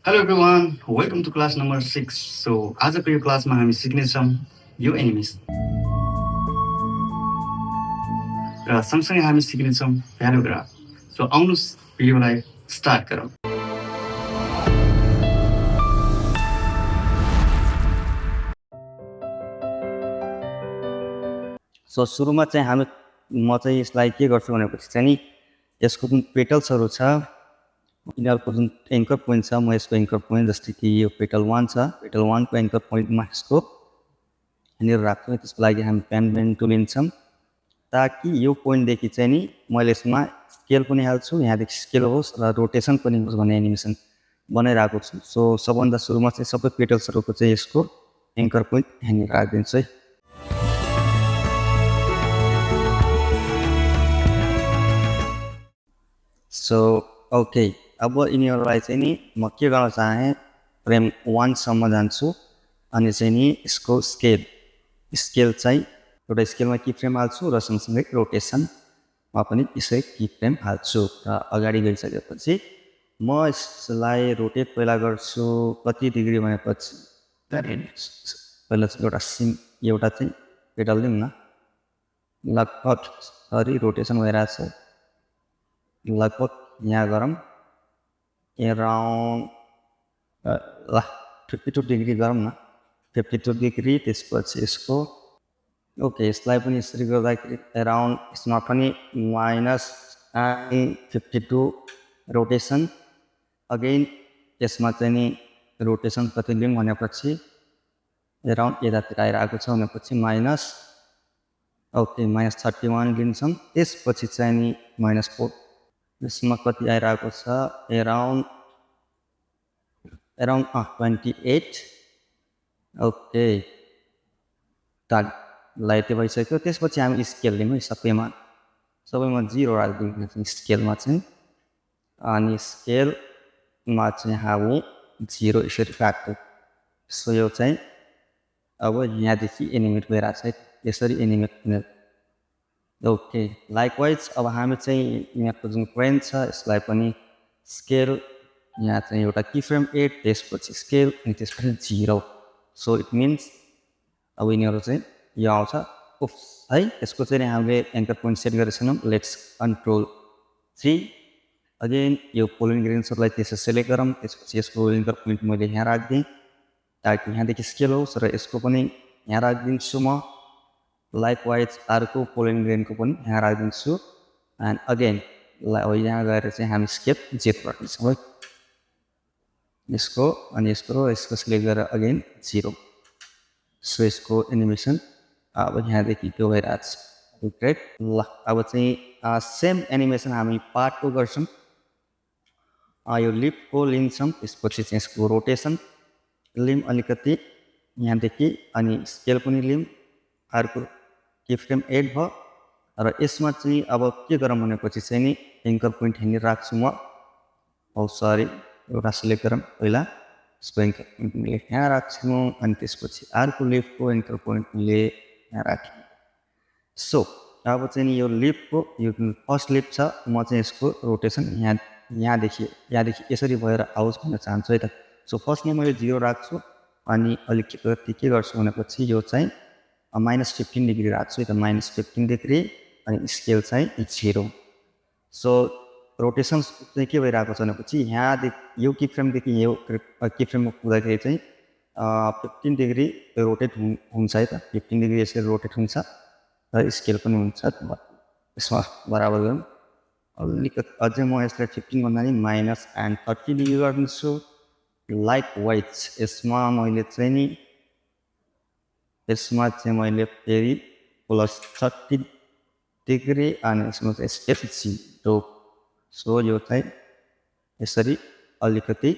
Hello everyone, welcome to class number 6. आजको यो क्लासमा हामी सिक्नेछौँ यो एनिमेसन र सँगसँगै हामी सिक्नेछौँ प्याराग्राफ। आउनुहोस् भिडियोलाई स्टार्ट गरौँ। सुरुमा चाहिँ म चाहिँ यसलाई के गर्छु भनेपछि चाहिँ नि यसको जुन पेटल्सहरू छ यिनीहरूको जुन एङ्कर पोइन्ट छ म यसको एङ्कर पोइन्ट जस्तै कि यो पेटल 1 छ, पेटल 1 को एङ्कर पोइन्टमा यसको यहाँनिर राख्छु। त्यसको लागि हामी पेन टुल लिन्छौँ ताकि यो पोइन्टदेखि चाहिँ नि मैले यसमा स्केल पनि हाल्छु, यहाँदेखि स्केल होस् र रोटेसन पनि होस् भन्ने एनिमेसन बनाइरहेको छु। सबभन्दा सुरुमा चाहिँ सबै पेटल्सहरूको चाहिँ यसको एङ्कर पोइन्ट यहाँनिर राखिदिन्छु है। ओके, अब यिनीहरूलाई चाहिँ नि म के गर्न चाहेँ, फ्रेम 1 सम्म जान्छु अनि चाहिँ नि यसको स्केल चाहिँ एउटा स्केलमा की फ्रेम हाल्छु र सँगसँगै रोटेसनमा पनि यसै की फ्रेम हाल्छु। र अगाडि गइसकेपछि म यसलाई रोटेट पहिला गर्छु कति डिग्री भनेपछि पहिला एउटा चाहिँ पेटल दिउँ न, लगभग रोटेसन भइरहेछ, लगभग यहाँ गरौँ एराउन्ड 52 डिग्री गरौँ न, 52 डिग्री। त्यसपछि यसको ओके यसलाई पनि यसरी गर्दाखेरि एराउन्ड यसमा पनि -52 रोटेसन। अगेन यसमा चाहिँ नि रोटेसन कति लिउँ भनेपछि एराउन्ड यतातिर आइरहेको छ भनेपछि -31 लिन्छौँ। त्यसपछि चाहिँ नि -4 यसमा कति आइरहेको छ एराउन्ड 28। ओके लाइट भइसक्यो। त्यसपछि हामी स्केल लिउँ है, सबैमा 0 राखिदिउँ स्केलमा चाहिँ, अनि स्केलमा चाहिँ हामी 0 यसरी राख्छौँ। यो चाहिँ अब यहाँदेखि एनिमेट भइरहेछ है, यसरी एनिमेट हुने। ओके लाइकवाइज अब हामी चाहिँ यहाँको जुन पोइन्ट छ यसलाई पनि स्केल, यहाँ चाहिँ एउटा की फ्रेम 8, त्यसपछि स्केल अनि त्यसपछि 0। इट मिन्स अब यिनीहरू चाहिँ यो आउँछ है। यसको चाहिँ हामीले एङ्कर पोइन्ट सेट गरेछौँ, लेट्स कन्ट्रोल 3। अगेन यो पोलिङ ग्रेन्सहरूलाई त्यसो सेलेक्ट गरौँ। त्यसपछि यसको एङ्कर पोइन्ट मैले यहाँ राखिदिएँ ताकि यहाँदेखि स्केल होस् र यसको पनि यहाँ राखिदिन्छु म। लाइकवाइज अर्को पोलिङ ग्रेनको पनि यहाँ राखिदिन्छु एन्ड अगेन अब यहाँ गएर चाहिँ हामी स्केल 0 राख्नेछौँ है यसको, अनि यसको सिलेक्ट गरेर अगेन 0। यसको एनिमेसन अब यहाँदेखि त्यो भइरहेछ। ग्रेट। ल अब चाहिँ सेम एनिमेसन हामी पार्ट 2 गर्छौँ। यो लिपको लिन्छौँ, त्यसपछि चाहिँ यसको रोटेसन लिम अलिकति यहाँदेखि, अनि स्केल पनि लिम, अर्को की फ्रेम 8 भयो। र यसमा चाहिँ अब के गरौँ भनेपछि चाहिँ नि एङ्कर पोइन्ट यहाँनिर राख्छु म। एउटा सिलेक्ट गरौँ पहिला, यसको एङ्कर पोइन्ट मैले यहाँ राख्छु अनि त्यसपछि अर्को लिपको एङ्कर पोइन्ट मैले यहाँ राखेँ। अब चाहिँ नि यो लिपको यो फर्स्ट लिप छ, म चाहिँ यसको रोटेसन यहाँदेखि यसरी भएर आओस् भन्न चाहन्छु है त। फर्स्टमा मैले 0 राख्छु अनि अलिकति के गर्छु भनेपछि यो चाहिँ -15 डिग्री राख्छु है त, -15 डिग्री, अनि स्केल चाहिँ 0। रोटेसन चाहिँ के भइरहेको छ भनेपछि यहाँदेखि यो की फ्रेमदेखि यो की फ्रेममा पुग्दाखेरि चाहिँ 15 डिग्री रोटेट हुन्छ है त, 15 डिग्री यसरी रोटेट हुन्छ र स्केल पनि हुन्छ। यसमा बराबर गरौँ अलिकति अझै, म यसलाई 15 भन्दा नि -30 डिग्री गरिदिन्छु। लाइकवाइज यसमा मैले फेरि +30 डिग्री अनि यसमा चाहिँ स्केल 0। यो चाहिँ यसरी अलिकति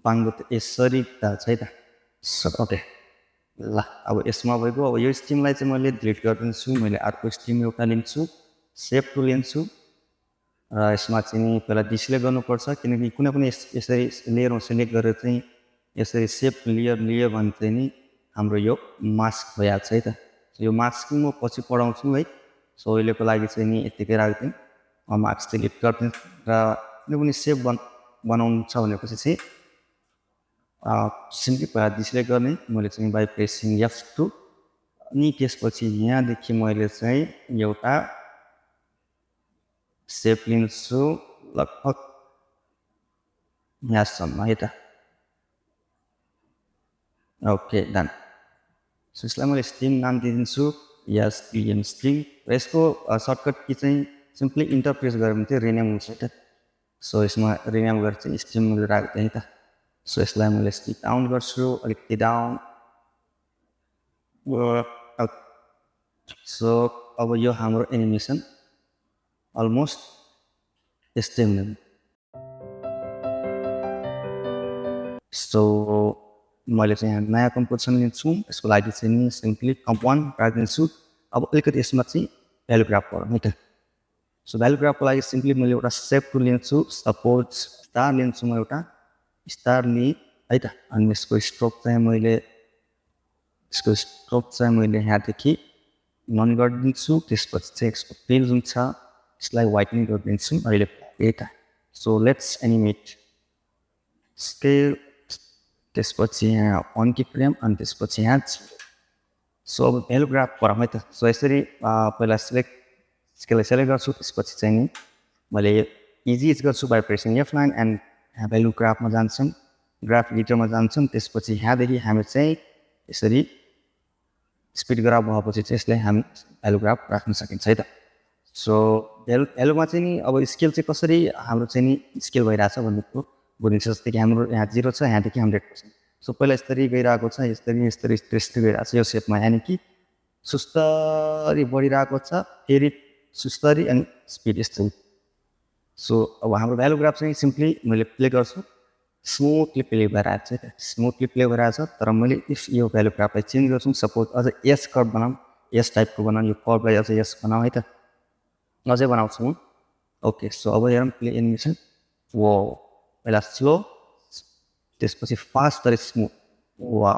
बाङ्गो यसरी जान्छ है त। ओके ल अब यसमा भएको। अब यो स्टिमलाई चाहिँ मैले डिलिट गरिदिन्छु, मैले अर्को स्टिम एउटा लिन्छु, सेभ टु लिन्छु र यसमा चाहिँ पहिला डिसिलेक्ट गर्नुपर्छ, किनकि कुनै पनि यसरी लेयरमा सेलेक्ट गरेर चाहिँ यसरी सेभ लेयर लियो भने चाहिँ नि हाम्रो यो मास्क भइहाल्छ है त। यो मास्किङ म पछि पढाउँछु है। अहिलेको लागि चाहिँ नि यतिकै राखिदिउँ। मार्क्स डिलिट गरिदिउँ र कुनै पनि सेभ बनाउनु छ भनेपछि चाहिँ सिम्पली पहिला डिस्प्ले गर्ने मैले चाहिँ बाई प्रेसिङ F2 अनि त्यसपछि यहाँदेखि मैले चाहिँ एउटा सेप लिन्छु लगभग यहाँसम्म है त ओके डन सो यसलाई मैले स्ट्रिङ नाम दिइदिन्छु एसटिएम स्ट्रिङ र यसको सर्टकट की चाहिँ सिम्पली इन्टर प्रेस गऱ्यो भने चाहिँ रिनेम हुन्छ है त सो यसमा रिनेम गरेर चाहिँ स्ट्रिङ राख्दै है त सो यसलाई मैले स्टिक डाउन गर्छु अलिकति डाउन सो अब यो हाम्रो एनिमेसन अलमोस्ट यस्तै हुने सो मैले चाहिँ यहाँ नयाँ कम्पोजिसन लिन्छु यसको लागि चाहिँ नि सिम्पली कम्प1 राखिदिन्छु अब अलिकति यसमा चाहिँ भ्यालु ग्राफ गरौँ है त सो भ्यालु ग्राफको लागि सिम्पली मैले एउटा सेप टुल लिन्छु सपोज स्टार लिन्छु म एउटा स्टार लिएँ है त अनि यसको स्ट्रोक चाहिँ मैले यहाँदेखि नन गरिदिन्छु त्यसपछि चाहिँ यसको फिल जुन छ यसलाई वाइटनिङ गरिदिन्छु अहिले है त सो लेट्स एनिमेट स्केल त्यसपछि यहाँ 1 की फ्रेम अनि त्यसपछि यहाँ सो अब भ्यालु ग्राफ गरौँ है त सो यसरी पहिला स्केललाई सेलेक्ट गर्छु त्यसपछि चाहिँ नि मैले इज गर्छु बाई प्रेसिङ F9 एन्ड यहाँ भ्यालु ग्राफमा जान्छौँ ग्राफ एडिटरमा जान्छौँ त्यसपछि यहाँदेखि हामी चाहिँ यसरी स्पिड ग्राफ भएपछि चाहिँ यसलाई हामी भ्यालु ग्राफ राख्न सकिन्छ है त सो भ्यालुमा चाहिँ नि अब स्केल चाहिँ कसरी हाम्रो चाहिँ नि स्केल भइरहेछ भन्ने बुझिन्छ जस्तै कि हाम्रो यहाँ 0 छ यहाँदेखि 100% सो पहिला यसरी गइरहेको छ यस्तरी गइरहेको छ यो सेपमा यानि कि सुस्तरी बढिरहेको छ फेरि सुस्तरी अनि स्पिड यस्तै सो अब हाम्रो भ्यालु ग्राफ चाहिँ सिम्पली मैले प्ले गर्छु स्मुथली प्ले भइरहेको छ स्मुथली प्ले भइरहेको छ तर मैले इफ यो भ्यालु ग्राफलाई चेन्ज गर्छु सपोज अझ एस कर्भ बनाऊँ एस टाइपको बनाऊँ यो कर्भलाई अझ एस बनाऊँ है त अझै बनाउँछु म ओके सो अब हेरौँ प्ले एनिमेसन वो पहिला स्लो त्यसपछि फास्ट तर स्मुथ वा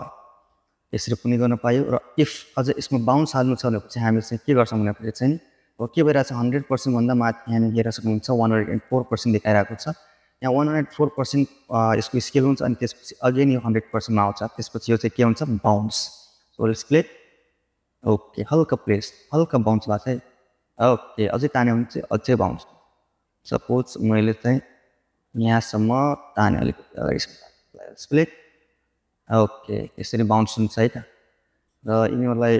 यसरी पनि गर्न पायो र इफ अझ यसमा बााउन्स हाल्नु छ भनेपछि हामी चाहिँ के गर्छौँ भनेपछि चाहिँ अब के भइरहेको छ 100% भन्दा माथि यहाँ हेरेर सक्नुहुन्छ 104% देखाइरहेको छ यहाँ 104% यसको स्केल हुन्छ अनि त्यसपछि अगेन यो 100%मा आउँछ त्यसपछि यो चाहिँ के हुन्छ bounce so let's play okay हल्का बााउन्स भएको छ है ओके अझै तान्यो भने चाहिँ अझै बााउन्स सपोज मैले चाहिँ यहाँसम्म ताने अलिकति प्ले ओके यसरी बााउन्स हुन्छ है त र यिनीहरूलाई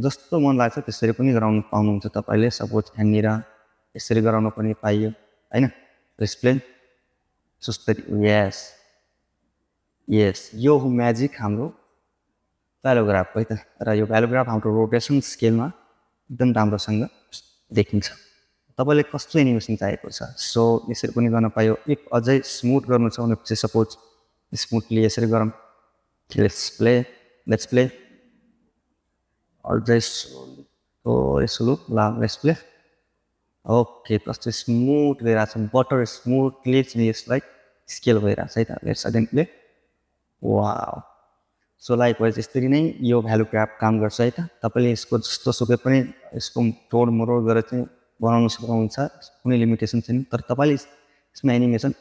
जस्तो मन लाग्छ त्यसरी पनि गराउनु पाउनुहुन्छ तपाईँले सपोज यहाँनिर यसरी गराउनु पनि पाइयो होइन एक्सप्लेन सुस्तरी यस यो हो म्याजिक हाम्रो भ्यालु ग्राफको है त र यो भ्यालु ग्राफ हाम्रो रोटेसन स्केलमा एकदम राम्रोसँग देखिन्छ तपाईँले कस्तो एनिमेसन चाहिएको छ सो यसरी पनि गर्न पायो इफ अझै स्मुथ गर्नु छ भनेपछि सपोज स्मुथली यसरी गरौँ लेट्स प्ले अझै स्लो लेट्स प्ले ओके कस्तो स्मुथ भइरहेको छ बटर स्मुथली यसलाई स्केल भइरहेको छ है त let's again play wow so like wise यसरी नै यो भ्यालु ग्राफ काम गर्छ है त तपाईँले यसको जस्तो सुकै पनि यसको तोडमोड गरेर चाहिँ बनाउनु सक्नुहुन्छ कुनै लिमिटेसन छैन तर तपाईँले यसमा एनिमेसन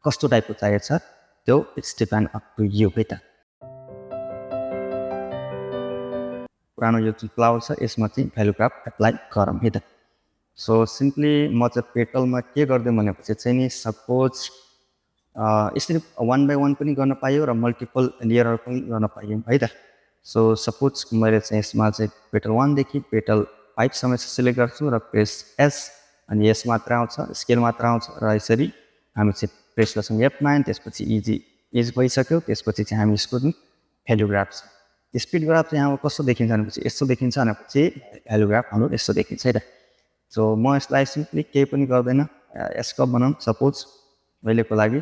कस्तो टाइपको चाहिएको छ त्यो it's depend up to you है त पुरानो यो जुन क्लाउड छ यसमा चाहिँ भ्यालु ग्राफ एप्लाई गरौँ है त सो सिम्पली म चाहिँ पेटलमा के गरिदिउँ भनेपछि चाहिँ नि सपोज यसरी 1 by 1 पनि गर्न पाइयो र मल्टिपल लेयरहरू पनि गर्न पाइयो है त सो सपोज मैले चाहिँ यसमा चाहिँ पेटल 1 देखि पेटल 5 सम्म सिलेक्ट गर्छु र प्रेस एस अनि एस मात्र आउँछ स्केल मात्र आउँछ र यसरी हामी चाहिँ प्रेस गर्छौँ F9 त्यसपछि इज भइसक्यो त्यसपछि चाहिँ हामी यसको जुन भ्यालु ग्राफ छ स्पिड ग्राफ चाहिँ हाम्रो कस्तो देखिन्छ भनेपछि यस्तो देखिन्छ भनेपछि भ्यालु ग्राफ हाम्रो यस्तो देखिन्छ है त सो म यसलाई सिम्पली केही पनि गर्दैन एसकर्भ बनाऊँ सपोज अहिलेको लागि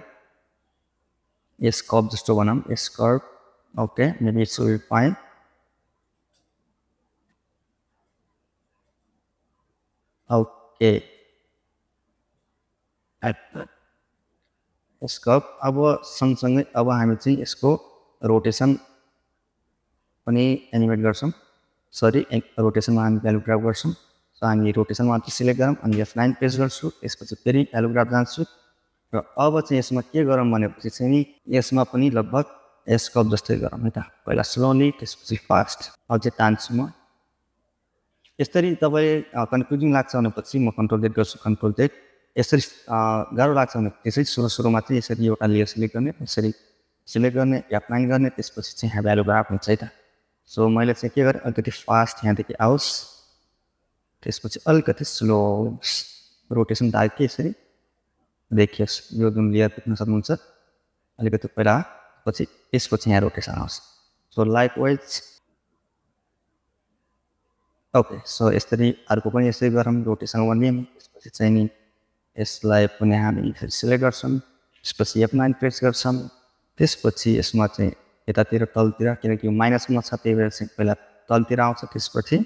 एसकर्भ जस्तो बनाऊँ S curve okay maybe it's will fine okay S curve अब सँगसँगै अब हामी चाहिँ यसको रोटेसन पनि एनिमेट गर्छौँ रोटेसनमा हामी भ्यालु ग्राफ गर्छौँ सो हामी रोटेसनमा मात्र सिलेक्ट गरौँ अनि F9 प्रेस गर्छु त्यसपछि फेरि भ्यालु ग्राफ जान्छु र अब चाहिँ यसमा के गरौँ भनेपछि चाहिँ नि यसमा पनि लगभग एस कप जस्तै गरौँ है त पहिला स्लोली त्यसपछि फास्ट अझै तान्छु म यसरी तपाईँ कन्फ्युजिङ लाग्छ भनेपछि म कन्ट्रोल जेड गर्छु कन्ट्रोल जेड यसरी गाह्रो लाग्छ भने त्यसै सुरुमा चाहिँ यसरी एउटा लेयर सिलेक्ट गर्ने यसरी सिलेक्ट गर्ने एप्लाइन गर्ने त्यसपछि चाहिँ यहाँ भ्यालु ग्राफ हुन्छ है त सो मैले चाहिँ के गरेँ अलिकति फास्ट यहाँदेखि आओस् त्यसपछि अलिकति स्लो रोटेसन डाल के यसरी देखियोस् यो जुन लेयर देख्न सक्नुहुन्छ अलिकति पहिला पछि त्यसपछि यहाँ रोटेसन आउँछ so like wise okay so यसरी अर्को पनि यसरी गरौँ रोटेसन गर्ने त्यसपछि चाहिँ नि यसलाई पनि हामी सिलेक्ट गर्छौँ त्यसपछि F9 प्रेस गर्छौँ त्यसपछि यसमा चाहिँ यतातिर तलतिर किनकि यो माइनसमा छ त्यही भएर चाहिँ पहिला तलतिर आउँछ त्यसपछि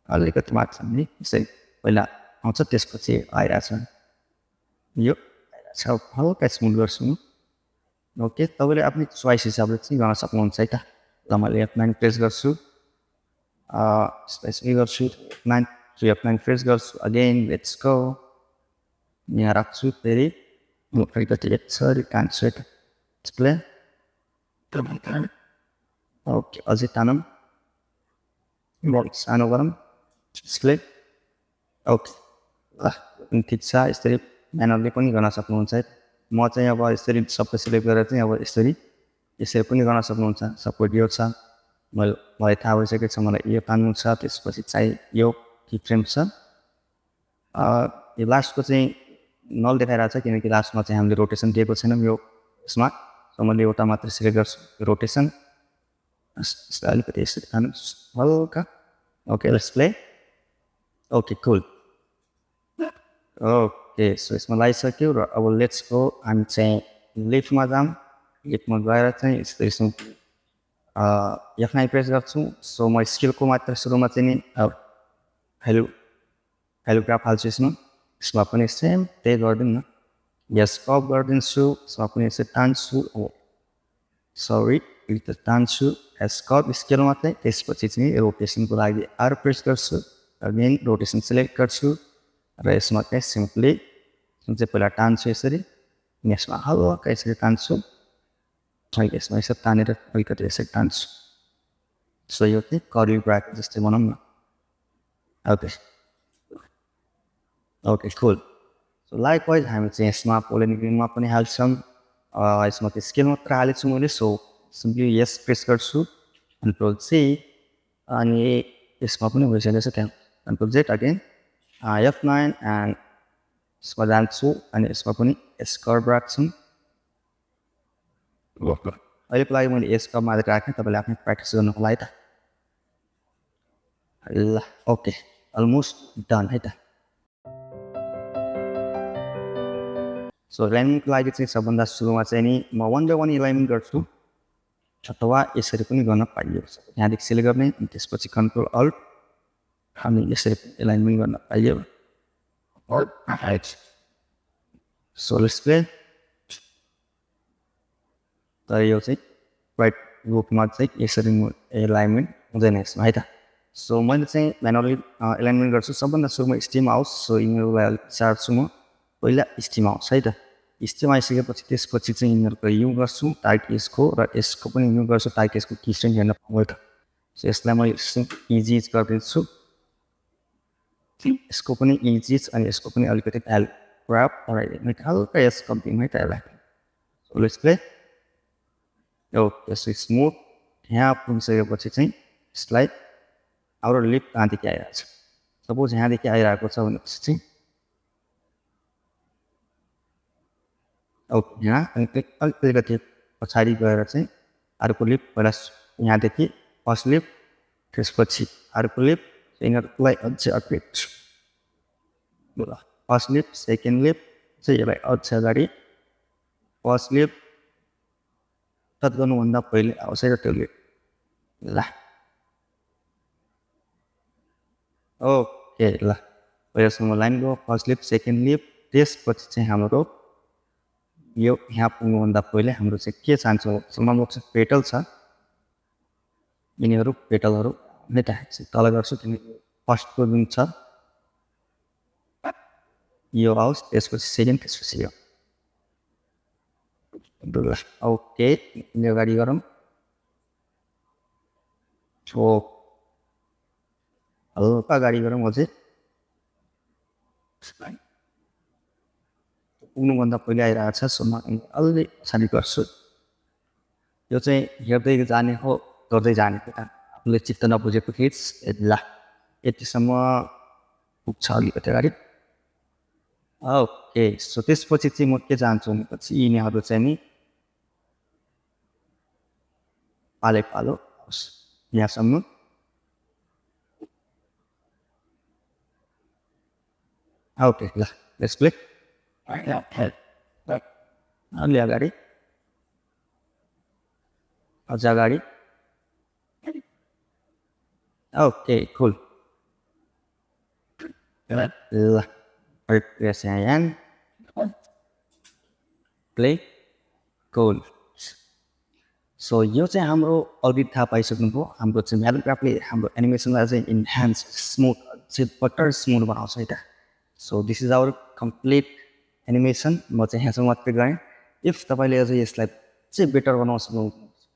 अलिकति मार्क्स नि यसरी पहिला आउँछ त्यसपछि आइरहेछ यो आइरहेछ हल्का स्मुथ गर्छु ओके तपाईँले आफ्नो चोइस हिसाबले चाहिँ गर्न सक्नुहुन्छ है त ल मैले F9 प्रेस गर्छु स्पेसिफाई गर्छु F9 प्रेस गर्छु अगेन लेट्स गो यहाँ राख्छु फेरि अलिकति यसरी कान्छु है डिस्प्ले ओके अझै तानौँ सानो गरौँ डिस्प्ले ओके ल ठिक छ यसरी म्यानुअली पनि गर्न सक्नुहुन्छ है म चाहिँ अब यसरी सबै सिलेक्ट गरेर चाहिँ अब यसरी पनि गर्न सक्नुहुन्छ सपोर्ट यो छ मलाई थाहा भइसकेको छ मलाई यो तान्नु छ त्यसपछि चाहिँ यो की फ्रेम छ यो लास्टको चाहिँ नल देखाइरहेको छ किनकि लास्टमा चाहिँ हामीले रोटेसन दिएको छैनौँ यो यसमा सो मैले एउटा मात्र सिलेक्ट गर्छु रोटेसन अलिकति यसरी तान्नु हल्का okay let's play okay cool okay so यसमा लगाइसक्यो र अब लेट्स गो हामी चाहिँ लिफ्टमा जाऊँ लिफ्टमा गएर चाहिँ यसो F9 प्रेस गर्छु सो म स्केलको मात्र सुरुमा चाहिँ नि भ्यालु ग्राफ हाल्छु यसमा पनि सेम त्यही गरिदिउँ न यस कप गरिदिन्छु यसमा पनि यसरी तान्छु सरी तान्छु एस कप स्केलमा चाहिँ त्यसपछि चाहिँ रोटेसनको लागि आर प्रेस गर्छु अगेन रोटेसन सिलेक्ट गर्छु र यसमा चाहिँ सिम्पली जुन चाहिँ पहिला तान्छु यसरी यसमा हल्का यसरी तान्छु यसमा यसरी तानेर अलिकति यसरी तान्छु सो यो चाहिँ कर्ली ब्राकेट जस्तै बनाऊँ न ओके ओके कुल सो लाइक वाइज हामी चाहिँ यसमा पोलिनिग्रीनमा पनि हाल्छौँ यसमा चाहिँ स्केल मात्र हालेको छु मैले सो सिम्पली यस प्रेस गर्छु कन्ट्रोल सी अनि यसमा पनि भइसकेको छ त्यहाँ control Z again F9 and यसमा जान्छु अनि यसमा पनि एस कर्भ राख्छु अहिलेको लागि मैले एस कर्भ मात्र राखेँ तपाईँले आफ्नो प्र्याक्टिस गर्नुको लागि त ल ओके अलमोस्ट डन है त सो इलाइनमेन्टको लागि चाहिँ सबभन्दा सुरुमा चाहिँ नि म 1 by 1 इलाइनमेन्ट गर्छु अथवा यसरी पनि गर्न पाइयो यहाँदेखि सिलेक्ट गर्ने अनि त्यसपछि कन्ट्रोल अल्ट हामी यसरी इलाइनमेन्ट गर्न पाइयो सो लेट्स प्ले तर यो चाहिँ राइट रूपमा चाहिँ यसरी इलाइनमेन्ट हुँदैन यसमा है त सो मैले चाहिँ म्यानुअली इलाइनमेन्ट गर्छु सबभन्दा सुरुमा स्टिम आओस् सो यिनीहरूलाई अलिक चार्छु म पहिला स्टिम आउँछ है त स्टिम आइसकेपछि त्यसपछि चाहिँ यिनीहरूको यु गर्छु टाइट यसको र यसको पनि यु गर्छु टाइट यसको की स्ट्रिङ हेर्न पाउँछ सो यसलाई म इजिज गरिदिन्छु यसको पनि इजिज अनि यसको पनि अलिकति भ्यालु ग्राफ हल्का यस कम्पिङ है त यसलाई सो लेट्स प्ले यसो स्मुथ यहाँ पुगिसकेपछि चाहिँ यसलाई हाम्रो लिफ्ट कहाँदेखि आइरहेको छ सपोज यहाँदेखि आइरहेको छ भनेपछि चाहिँ यहाँ अलिकति पछाडि गएर चाहिँ अर्को लिफ्ट पहिला यहाँदेखि फर्स्ट लिफ्ट त्यसपछि अर्को लिफ्ट यिनीहरूलाई अझै update first lift second lift चाहिँ यसलाई अझ अगाडि फर्स्ट लिफ्ट स्टार्ट गर्नुभन्दा पहिले आउँछ त्यो लिफ्ट ल ओके ल पहिलासम्म लाइन गयो फर्स्ट लिफ्ट सेकेन्ड लिफ्ट त्यसपछि चाहिँ हाम्रो यो यहाँ पुग्नुभन्दा पहिले हाम्रो चाहिँ के चाहन्छ सम्म पेटल छ यिनीहरू पेटलहरू नै त तल गर्छु किनकि फर्स्टको जुन छ यो आओस् त्यसपछि सेकेन्ड त्यसपछि यो ल ओके यो अगाडि गरौँ सो हल्का अगाडि गरौँ अझै पुग्नुभन्दा पहिले आइरहेको छ सो म अलि पछाडि गर्छु यो चाहिँ हेर्दै जाने हो गर्दै जाने हो आफूले चित्त नबुझेको हिट्स ल यतिसम्म पुग्छ अलिकति अगाडि ओके सो त्यसपछि चाहिँ म के चाहन्छु भनेपछि यिनीहरू चाहिँ नि पालै पालो यहाँसम्म ओके ल लेट्स प्ले अलि अगाडि अझ अगाडि ओके कुल ल प्रेस यहाँ प्ले कुल सो यो चाहिँ हाम्रो अलरेडी थाहा पाइसक्नुभयो हाम्रो चाहिँ भ्यालुग्राफले हाम्रो एनिमेसनलाई चाहिँ इन्हान्स स्मुथ चाहिँ बटर स्मुथ बनाउँछ है त so this is our complete animation म चाहिँ यहाँसम्म मात्रै गएँ इफ तपाईँले अझै यसलाई चाहिँ बेटर बनाउनु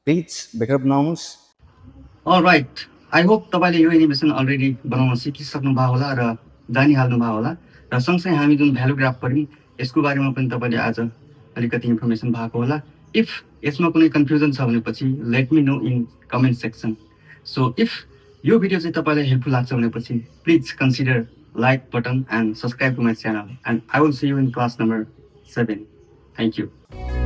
प्लिज बेटर बनाउनुहोस् अलराइट आई होप तपाईँले यो एनिमेसन अलरेडी बनाउन सिकिसक्नु भयो होला र जानिहाल्नु भयो होला र सँगसँगै हामी जुन भ्यालुग्राफ पढ्यौँ यसको बारेमा पनि तपाईँले आज अलिकति इन्फर्मेसन भएको होला इफ यसमा कुनै कन्फ्युजन छ भनेपछि let me know in comment section so if यो भिडियो चाहिँ तपाईँलाई हेल्पफुल लाग्छ भनेपछि please consider like button and subscribe to my channel and I will see you in class number 7 thank you